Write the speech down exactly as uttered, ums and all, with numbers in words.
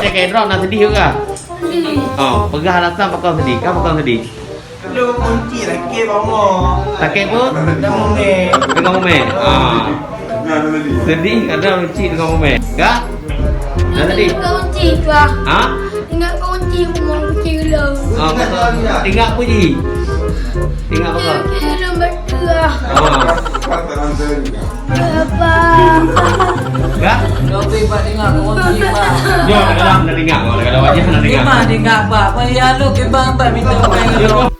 Cek Edrop na sedih juga. Oh, peugah alasan pakon sedih. Ka pakon sedih? Lôn kunci lakèe bangoh. Lakèe peue? Deungon mumè. Deungon mumè. Ah. Sedih karena kunci deungon mumè. Ka? Dah sedih? Ingat kunci, Pak. Ha? Ingat kunci, mau kunci dulu. Ah, betul. Ingat kunci. Ingat apa? Kunci dulu betul. Ah. Apa? Ka? Tapi Pak dengar kunci, Pak. Yo, dah dengar, dah dengar. Kalau wajah dah dengar. Memang dengar, Pak. Apa ya lu ke bang, Pak, minta main.